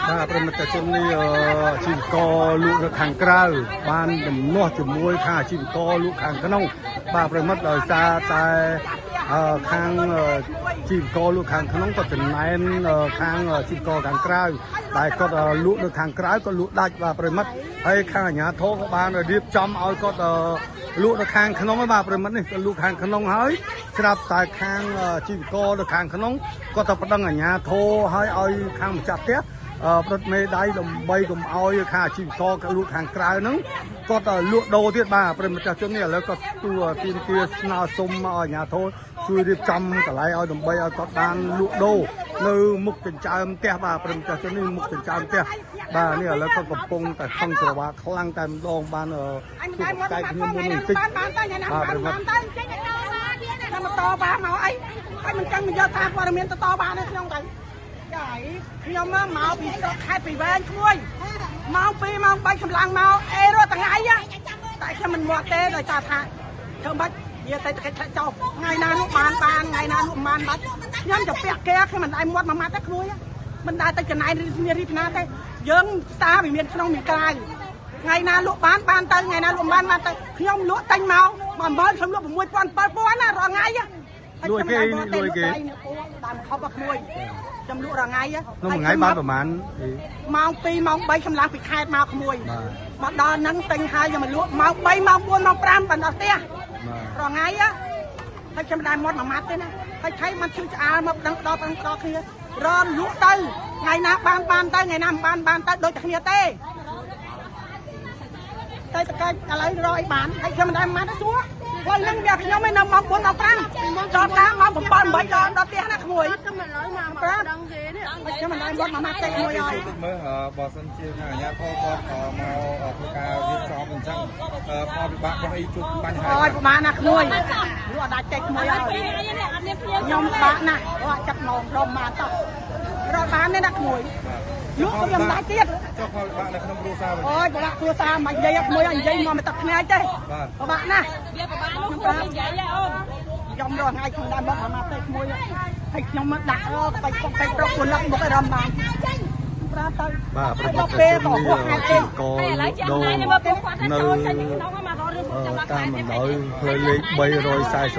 បាទប្រិយមិត្តជននេះអាជីវករលក់នៅខាងក្រៅបានទំនាស់ជាមួយខាងអាជីវករលក់ខាងក្នុងបាទប្រិយមិត្តដោយសារតែខាងជីវករលក់ខាងក្នុងក៏ចំណែនខាងអាជីវករខាងក្រៅតែគាត់លក់នៅខាងក្រៅក៏លក់ដាច់បាទប្រិយមិត្តហើយខាងអាជ្ញាធរក៏បានរៀបចំឲ្យគាត់លក់នៅខាងក្នុងហើយបាទប្រិយមិត្តនេះក៏លក់ខាងក្នុងហើយស្រាប់តែខាងជីវករនៅខាងក្នុងគាត់ទៅប្តឹងអាជ្ញាធរហើយឲ្យខាងម្ចាស់ផ្ទះ ប្រត់មេដៃដើម្បីកុំឲ្យខាងអាជីវករលក់ខាងក្រៅហ្នឹងគាត់លក់ដូរទៀតបាទប្រិយមិត្តជននេះឥឡូវគាត់ទូទាមទារស្នើសុំឲ្យអាជ្ញាធរជួយរៀបចំកន្លែងឲ្យដើម្បីឲ្យគាត់បានលក់ដូរនៅមុខចិញ្ចើមផ្ទះបាទប្រិយមិត្តជននេះមុខចិញ្ចើមផ្ទះបាទនេះឥឡូវគាត់កំពុងតែខឹងស្រវាខ្លាំងតែម្ដងបានជួបកែខ្ញុំមុនបន្តិចបាទប្រិយមិត្ត ខ្ញុំតបាមកអីហើយមិនចឹងមិនយកសារព័ត៌មានទៅតបានៅក្នុងទៅចាយខ្ញុំមកពីស្រុកខេត្តពីវែងក្មួយម៉ោង2ម៉ោង3កម្លាំងមកអេរាល់ថ្ងៃតែខ្ញុំមិនមាត់ទេដោយសារថាធ្វើម៉េចនិយាយតែកិច្ចចោលថ្ងៃណានោះបានបានថ្ងៃណានោះមិនបានបាច់ខ្ញុំจะពាក់គេខ្ញុំមិនដែរមាត់មួយម៉ាត់ទេក្មួយមិនដែរទៅចំណែនមានរីណាទេយើងផ្សារវាមានក្នុងមានក្រៅថ្ងៃណាលក់បានបានទៅថ្ងៃណាលក់បានបានទៅខ្ញុំលក់តែញមក10000ខ្ញុំលក់6000 7000ណារាល់ថ្ងៃ លួចគេលួចគេ តាមខប់ក្មួយខ្ញុំលក់រាល់ថ្ងៃ ក្នុងមួយថ្ងៃបានប្រហែល ម៉ោង2ម៉ោង3ខ្ញុំឡើងពីខេត្តមកក្មួយមកដល់ហ្នឹងទិញហើយខ្ញុំមកលក់ម៉ោង3ម៉ោង4ម៉ោង5បានដល់ផ្ទះរាល់ថ្ងៃហើយខ្ញុំមិនដែលមាត់មួយម៉ាត់ទេណាហើយថៃมันឈឺឆ្អាលមកដឹងដល់ដឹងដល់គ្នារមលក់ទៅថ្ងៃណាបានបានទៅថ្ងៃណាមិនបានបានទៅដូចតែគ្នាទេតែតកាច់ឥឡូវរកអីបានហើយខ្ញុំមិនដែលម៉ាត់ទេសួរគាត់នឹងវាខ្ញុំឯនៅម៉ោង4ដល់5ដល់តាមម៉ោង7 8ដល់ដល់ផ្ទះណាក្មួយ ខ្ញុំមិនឡើយមកមកដឹងគេនេះ ខ្ញុំមិនដែលមាត់មួយម៉ាត់ទេក្មួយអើយ តិចមើលបើសិនជាខាងអាជ្ញាធរគាត់មកធ្វើការរៀបចំអញ្ចឹងផលវិបាករបស់អីជួបបញ្ហា អើយប្រហែលណាក្មួយលក់អត់ដាច់ទេក្មួយអើយខ្ញុំបាក់ណាស់រកចាប់នងរំមកតោះរកបានទេណាក្មួយលក់ក៏វាមិនដាច់ទៀត ចុះផលវិបាកនៅក្នុងគ្រួសារវិញ អូយពិបាកគ្រួសារមិននិយាយក្មួយនិយាយមកមិនទឹកភ្នែកទេពិបាកណាស់ វាពិបាកនោះគ្រូនិយាយហ៎អូន ខ្ញុំរកថ្ងៃខ្ញុំដើរមកមកទេក្មួយហើយខ្ញុំមកដាក់រកទៅពុកទៅប្រុកពលឹកមុខឲ្យរំបានប្រាទៅ បាទប្រិយមិ ដល់ ត្ត ពេលក៏ ជននេះ ហួសហេតុទេ ជីវករ ឥឡូវចាស់ លក់ដូរ ណៃនេះមកពួកគាត់ នៅ ចូលចេញពីក្នុងមករករឿងពួកចាំដល់ តាមបណ្ដោយផ្លូវលេខ348ទៅស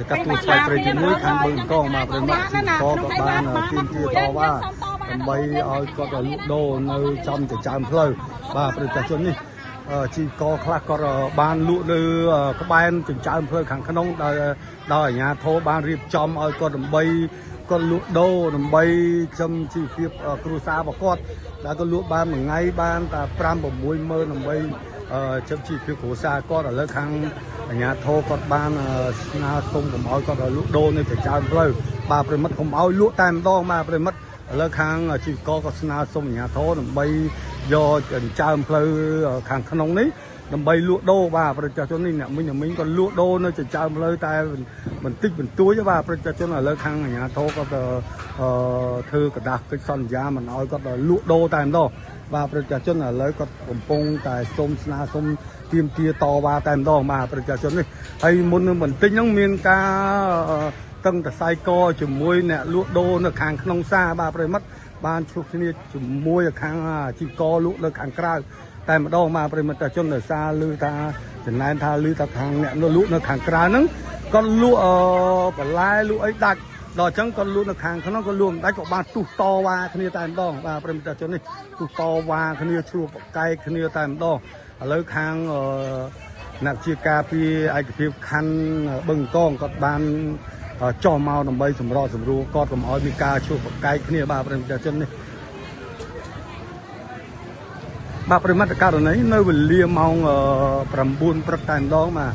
ង្កាត់ទួលស្វាយព្រៃទី1ខាងបឹងកងបាទប្រិយមិត្តជីវករក៏បានទាមទារតវ៉ាដើម្បីឲ្យគាត់លក់ដូរនៅចំចិញ្ចើមផ្លូវបាទប្រិយមិត្តជននេះជីវករខ្លះគាត់បានលក់នៅក្បែរចិញ្ចើមផ្លូវខាងក្នុងដោយដោយអាជ្ញាធរបានរៀបចំឲ្យគាត់ដើម្បីគាត់លក់ដូរដើម្បីចំជីវភាពគ្រួសាររបស់គាត់ដែលគាត់លក់បានមួយថ្ងៃបានតែ5 6ម៉ឺនដើម្បីចំជីវភាពគ្រួសារគាត់ឥឡូវខាងអាជ្ញាធរគាត់បានស្នើសុំកុំឲ្យគាត់លក់ដូរនៅចិញ្ចើមផ្លូវបាទប្រិមិត្តកុំឲ្យលក់តែម្ដងបាទប្រិមិត្តឥឡូវខាងជីវករក៏ស្នើសុំអាជ្ញាធរដើម្បីយកចិញ្ចើមផ្លូវខាងក្នុងនេះដើម្បីលក់ដូរបាទប្រជាជននេះអ្នកមីងក៏លក់ដូរនៅចិញ្ចើមផ្លូវតែបន្តិចបន្តួចបាទប្រជាជនឥឡូវខាងអាជ្ញាធរក៏ធ្វើกระดาษកិច្ចសន្យាមិនឲ្យគាត់លក់ដូរតែម្ដងបាទប្រជាជនឥឡូវគាត់កំពុងតែសុំស្នើសុំទាមទារតវ៉ាតែម្ដងបាទប្រជាជននេះហើយមុននឹងបន្តិចហ្នឹងមានការតឹងតសៃកជាមួយអ្នកលក់ដូរនៅខាងក្នុងផ្សារបាទប្រិយមិត្តបានជួបគ្នាជាមួយខាងអាជីវករលក់នៅខាងក្រៅតែម្ដងបាទប្រិយមិត្តជនដោយសារឮថាចំណែនថាឮថាខាងអ្នកលក់នៅខាងក្រៅហ្នឹងគាត់លក់បន្លែលក់អីដាច់ដល់អញ្ចឹងគាត់លក់នៅខាងក្នុងគាត់លក់មិនដាច់ក៏បានទុះតវ៉ាគ្នាតែម្ដងបាទប្រិយមិត្តជននេះទុះតវ៉ាគ្នាឆ្លោះប្រកែកគ្នាតែម្ដងឥឡូវខាងអ្នកជាការពីឯកភាពខណ្ឌបឹងកងគាត់បានចោះមកដើម្បីសម្របសម្រួលគាត់កុំឲ្យមានការឆ្លោះប្រកែកគ្នាបាទប្រិយមិត្តជននេះបាទប្រិយមិត្តករណីនៅវេលាម៉ោង9ព្រឹកតែម្ដងបាទ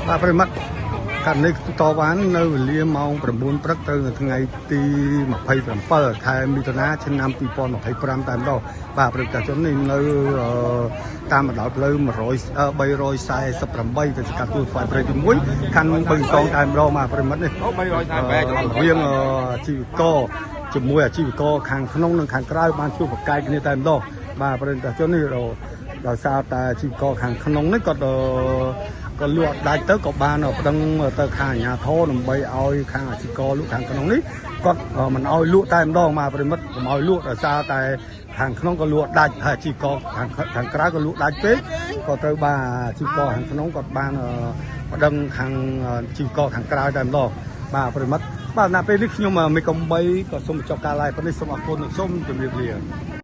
បាទប្រិយមិត្តករណីតវ៉ានៅវេលាម៉ោង9ព្រឹកទៅនៅថ្ងៃទី27ខែមិថុនាឆ្នាំ2025តែម្ដងបាទប្រិយមិត្តជននេះនៅតាមបណ្ដោយផ្លូវ348ទៅសង្កាត់ទួលស្វាយព្រៃទី1ខណ្ឌបឹងកងតែម្ដងបាទប្រិយមិត្តនេះ អូ348 រវាងជីវករ ជាមួយអាជីវករខាងក្នុងនិងខាងក្រៅបានជួបប្រកែកគ្នាតែម្ដងបាទប្រិយមិត្តជននេះដោយសារតែអាជីវករខាងក្នុងនេះគាត់ក៏លក់ដាច់ទៅក៏បានប្តឹងទៅខាងអាជ្ញាធរដើម្បីឲ្យខាងអាជីវករលក់ខាងក្នុងនេះគាត់មិនឲ្យលក់តែម្ដងបាទប្រិយមិត្តកុំឲ្យលក់ដោយសារតែខាងក្នុងក៏លក់ដាច់ហើយអាជីវករខាងក្រៅក៏លក់ដាច់ពេកក៏ត្រូវបាទអាជីវករខាងក្នុងគាត់បានប្តឹងខាងអាជីវករខាងក្រៅតែម្ដងបាទប្រិយមិត្តបាទณពេលនេះខ្ញុំមេកំបីក៏សូមបញ្ចប់ការ live ប៉ុណ្នេះសូមអរគុណនិងសូមជម្រាបលា។